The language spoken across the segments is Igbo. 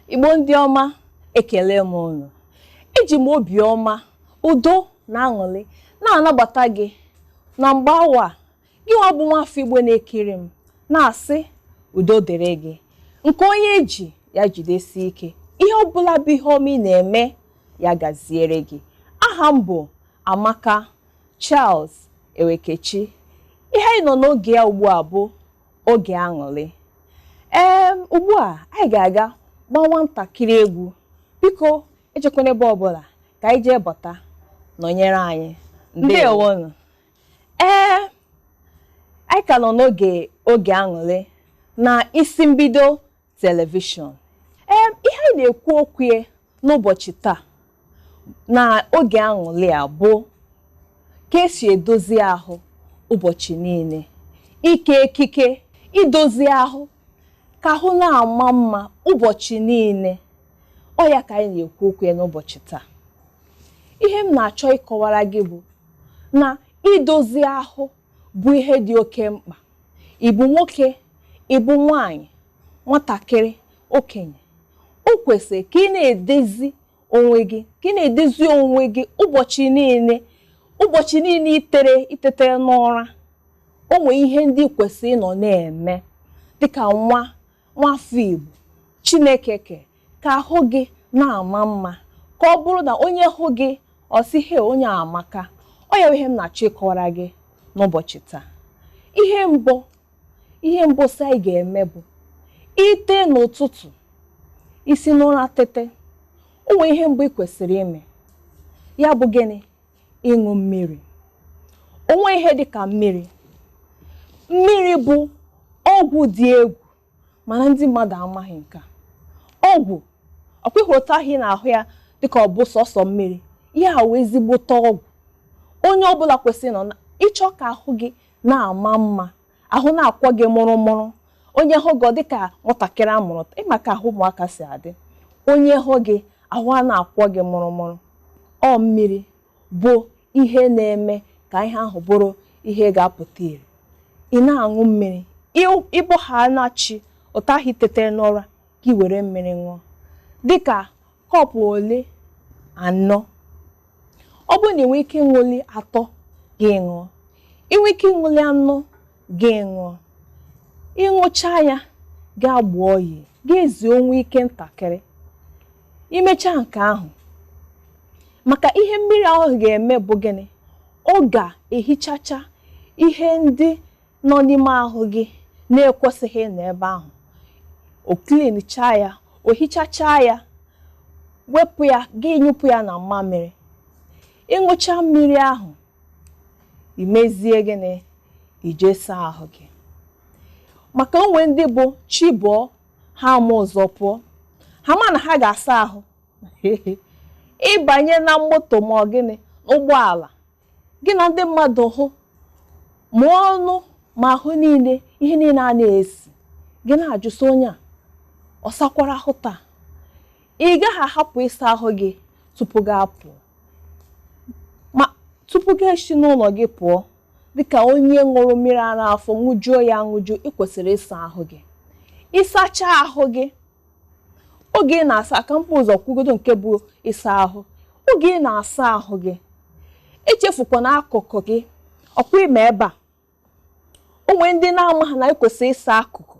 Igbo ndị ọma, ekele m unu. Eji m obi ọma, udo na aṅụrị na-anabata gị na mgbe awa a, gị nwa bụ nwafọ Igbo na-ekiri m, na-asị udo dịrị gị. Nke onye ji ya jidesie ike, ihe ọbụla bụ ihe ọma ị na-eme, ya gaziere gị. Aha m bụ Amaka Charles Ewekechi. Ihe anyị nọ n'oge ya ugbu a bụ oge aṅụrị. Ee, ugbu a anyị ga-aga gbaa nwatakịrị egwu. Biko ejekwana ebe ọbụla, ka anyị jee bọta. Nọnyere anyị. Ndewonụ. Ee, anyị ka nọ n'oge oge aṅụrị na isi mbido telivishọn. Ee, ihe anyị na-ekwu okwu ya n'ụbọchị taa na oge aṅụrị a bụ ka esi edozi ahụ ụbọchị niile, ike ekike idozi ahụ ka ahụ na-ama mma ụbọchị niile. Ọ ya ka anyị na-ekwu okwu ya n'ụbọchị taa. Ihe m na-achọ ịkọwara gị bụ na idozi ahụ bụ ihe dị oke mkpa. Ị bụ nwoke, ị bụ nwaanyị, nwatakịrị, okenye, o kwesịrị ka ị na-edezi onwe gị, ka ị na-edezi onwe gị ụbọchị niile. Ụbọchị niile itere itetere n'ụra, o nwee ihe ndị kwesịrị ịnọ na-eme dịka nwa nwafọ Igbo Chineke ke, ka ahụ gị na-ama mma, ka ọ bụrụ na onye hụ gị ọ sị, "He, onye a amaka." Ọ ya bụ ihe m na-achọ ịkọwara gị n'ụbọchị taa. Ihe mbụ sị anyị ga-eme bụ ite n'ụtụtụ, isi n'ụra tete, o nwee ihe mbụ ị kwesịrị ime. Ya bụ gịnị? Ịṅụ mmiri. O nwee ihe dịka mmiri. Mmiri bụ ọgwụ dị egwu, mana ndị mmadụ amaghị nke a. Ọgwụ ọkwa ịhụrụ otu ahụ ị na-ahụ ya dịka ọ bụ sọsọ mmiri, ihe a wee ezigbote ọgwụ. Onye ọbụla kwesịrị nọ ịchọ ka ahụ gị na-ama mma, ahụ na-akwọ gị mụrụmụrụ, onye hụ gị ọ dịka nwatakịrị amụrụ, ịma ka ahụ ụmụaka si adị, onye hụ gị ahụ a na-akwọ gị mụrụmụrụ. Ọ mmiri bụ ihe na-eme ka ihe ahụ bụrụ ihe ga-apụta ìrè. Ị na-aṅụ mmiri, ịbụ ha na-achị ụtọ ahụ, itetere n'ụra, gị were mmiri ṅụọ dịka kọpụ ole anọ. Ọ bụrụ na ị nwee ike ịṅụli atọ, gị ṅụọ. Ị nwee ike ịṅụli anọ, gị ṅụọ. Ịṅụcha ya, gaa gbụọ oyi, gị ezuo onwe ike ntakịrị. Imechaa nke ahụ, maka ihe mmiri ahụ ga-eme bụ gịnị? Ọ ga-ehichacha ihe ndị nọ n'ime ahụ gị na-ekwesịghị nọ ebe ahụ. O cleanchaa ya, o hichachaa ya, wepụ ya, gị nyụpụ ya na mmamịrị. Ịṅụcha mmiri ahụ, imezie gịnị? Ije saa ahụ gị. Maka onwe ndị bụ chi bụọ, ha ama ụzọ pụọ, ha ma na ha ga-asa ahụ. Ịbanye na moto ma ọ gịnị, ụgbọala gị na ndị mmadụ hụ ma ọnụ ma ahụ niile, ihe niile a na-esi gị, na-ajụsị onye a ọ sakwara ahụ taa? Ị gaghị ahapụ ịsa ahụ gị tupu gị apụọ, ma tupu gị esi n'ụlọ gị pụọ. Dịka onye ṅụrụ mmiri ara afọ ṅụjuo ya aṅụjuo, ị kwesịrị ịsa ahụ gị. Ịsacha ahụ gị, oge ị na-asa aka mkpụ ụzọ kwugodo nke bụ ịsa ahụ. Oge ị na-asa ahụ gị, echefukwana akụkụ gị. Ọkwa ime ebe a, o nwee ndị na-amaghị na ị kwesịrị ịsa akụkụ.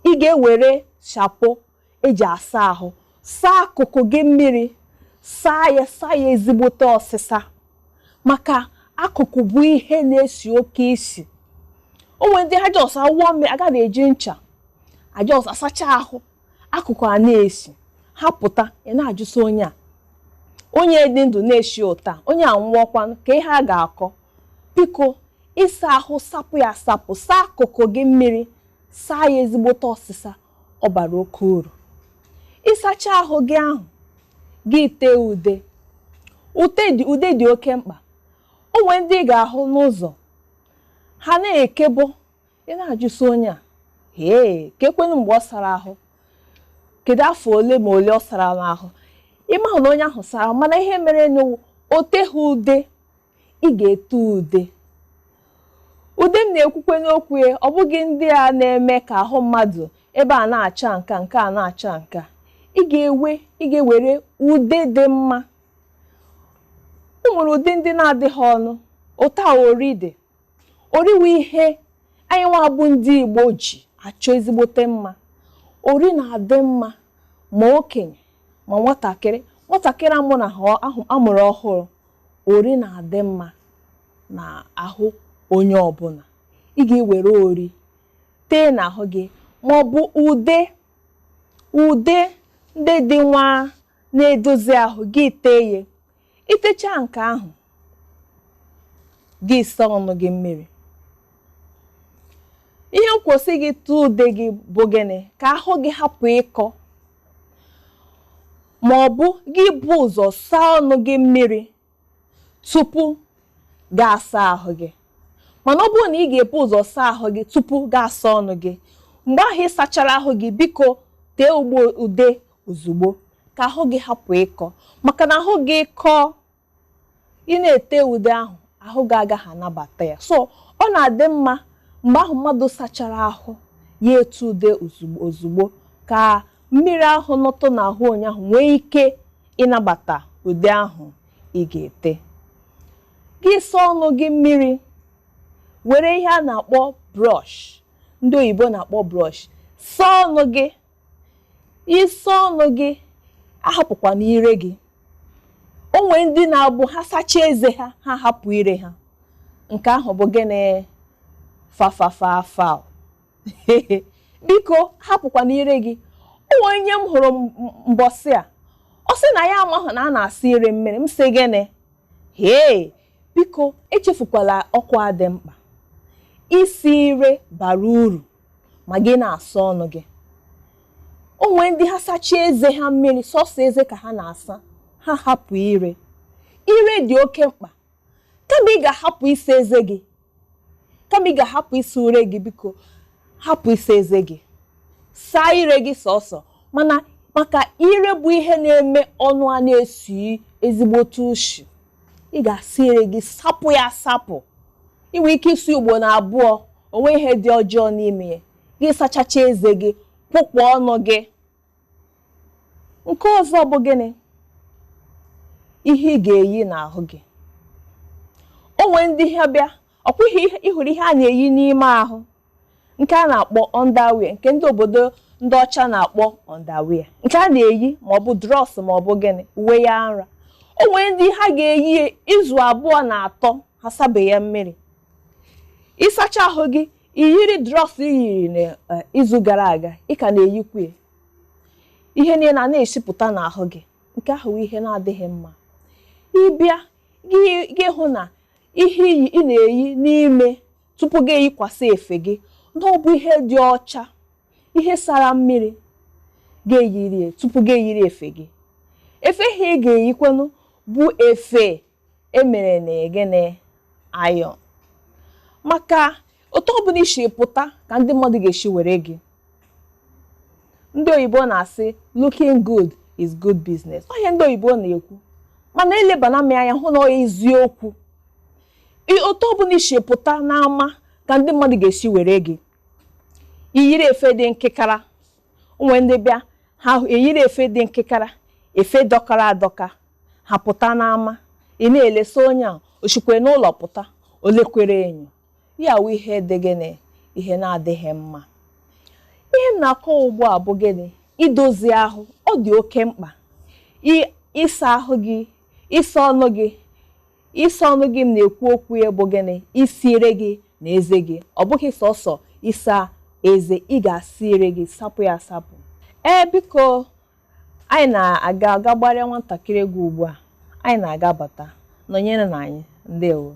Ị ga-ewere shampoo eji asa ahụ saa akụkụ gị mmiri, saa ya, saa ya ezigbote ọsịsa, maka akụkụ bụ ihe na-esi oke isi. O nwere ndị ha just awụọ mmiri, agaghị eji ncha, a just asacha ahụ, akụkụ a na-esi. Ha pụta, ị na-ajụsị onye a, onye dị ndụ na-esi ụta, onye a nwụọkwanụ, ka ihe a ga-akọ. Biko, ịsa ahụ, sapụ ya asapụ, saa akụkụ gị mmiri, saa ya ezigbote ọsịsa. Ọ bara oke uru. Ịsacha ahụ gị ahụ, gị tee ude. Ude dị oke mkpa. O nwere ndị ị ga-ahụ n'ụzọ, ha na-ekebo, ị na-ajụsị onye a, hee, ka ekwenu mgbe ọ sara ahụ, kedu afọ ole ma ole ọ sara n'ahụ? Ịma na onye ahụ sara ahụ, mana ihe mere n'ụwa o teghị ude. Ị ga-ete ude. Ude m na-ekwukwe n'okwu ya, ọ bụghị ndị a na-eme ka ahụ mmadụ ebe a na-acha nka, nke a na-acha nka. Ị ga-ewe, ị ga-ewere ude dị mma. O nwere ụdị ndị na-adịghị ọnụ ụta. Ori dị, oriwe ihe anyị nwa bụ ndị Igbo ji achọ ezigbote mma. Ori na-adị mma ma okenye ma nwatakịrị. Nwatakịrị amụ na amụrụ ọhụrụ, ori na-adị mma na ahụ onye ọbụla. Ị ga-ewere ori tee n'ahụ gị, ma ọ bụ ude, ude ndị dị nwa na-edozi ahụ gị, tee ya. Itechaa nke ahụ, gị saa ọnụ gị mmiri. Ihe nkwụsị gị tụọ ude gị bụ gịnị? Ka ahụ gị hapụ ịkọ, ma ọ bụ gị bụ ụzọ saa ọnụ gị mmiri tupu gaa asa ahụ gị. Mana ọ bụrụ na ị ga-ebu ụzọ saa ahụ gị tupu gaa asa ọnụ gị, mgbe ahụ ị sachara ahụ gị, biko tee ugbo ude ozugbo ka ahụ gị hapụ ịkọ, maka na ahụ gị kọọ, ị na-ete ude ahụ, ahụ gị agaghị anabata ya. So ọ na-adị mma mgbe ahụ mmadụ sachara ahụ ya, etu ude ozugbo ozugbo, ka mmiri ahụ nọtụ n'ahụ onye ahụ nwee ike ịnabata ude ahụ ị ga-ete. Gị saa ọnụ gị mmiri, were ihe a na-akpọ brush, ndị oyibo na-akpọ brush, saa ọnụ gị. Ịsa ọnụ gị, ahapụkwana ire gị. O nwee ndị na-abụ ha sachaa eze ha, ha hapụ ire ha. Nke ahụ bụ gịnị? Fafafafa. Biko hapụkwana ire gị. O nwee onye m hụrụ mbọsị a, ọ sị na ya amaghị na a na-asa ire mmiri. M sị gịnị? Hee, biko echefukwala ọkwa dị mkpa. Isi ire bara uru ma gị na-asa ọnụ gị. O nwee ndị ha sachaa eze ha mmiri, sọsọ eze ka ha na-asa, ha hapụ ire. Ire dị oke mkpa. Kama ị ga-ahapụ isa eze gị, kama ị ga-ahapụ isa ure gị, biko hapụ isa eze gị, saa ire gị sọsọ. Mana maka ire bụ ihe na-eme ọnụ a na-esi ezigbote ushi, ị ga-asa ire gị, sapụ ya asapụ. Ị nwere ike isi ugbo na abụọ, onwe ihe dị ọjọọ n'ime ya. Gị sachacha eze gị, kwụpụ ọnụ gị. Nke ọzọ bụ gịnị? Ihe ị ga-eyi n'ahụ gị. O nwee ndị ha bịa ọkwa ihe ịhụrụ ihe a na-eyi n'ime ahụ, nke a na-akpọ underwear, nke ndị obodo ndị ọcha na-akpọ underwear, nke a na-eyi, ma ọ bụ drawers, ma ọ bụ gịnị, uwe ya nra. O nwee ndị ha ga-eyi izu 2 na 3, ha sabeghị ya mmiri. Ịsacha ahụ gị, iyiri drawers i yiri n'izu gara aga, ị ka na-eyikwu ya. Ihe niile a na-esipụta n'ahụ gị. Nke ahụ bụ ihe na-adịghị mma. Ịbịa gị hụ na ihe iyi ị na-eyi n'ime tupu gị eyikwasị efe gị, na ọ bụ ihe dị ọcha, ihe sara mmiri ga-eyiri tupu gị eyiri efe gị. Efe ha ị ga-eyikwanụ bụ efe emere na gịnị? Iron. Maka otu ọbụla isi pụta ka ndị mmadụ ga-esi were gị. Ndị oyibo na-asị, "Looking good is good business." Ọ ihe ndị oyibo na-ekwu, mana elebana m anya hụ na ọ eziokwu. Otu ọbụla isi pụta n'ama ka ndị mmadụ ga-esi were gị. Iyiri efe dị nkịkara, onwe ndị bịa, ha eyiri efe dị nkịkara, efe dọkara adọka, ha pụta n'ama. Ị na-elesa onye a osikwe n'ụlọ pụta, o lekwere enyo ya wụ ihe dị gịnị? Ihe na-adịghị mma. Ihe m na-akọ ugbu a bụ gịnị? Idozi ahụ, ọ dị oke mkpa. Ịsa ahụ gị, ịsa ọnụ gị, ịsa ọnụ gị m na-ekwu okwu ya bụ gịnị? Isi ire gị na eze gị. Ọ bụghị sọsọ ịsa eze, ị ga-asa ire gị, sapụ ya asapụ. Ee, biko, anyị na-aga aga gbarịa nwatakịrị egwu ugbu a. Anyị na-aga bata, nọnyere na anyị. Ndewo.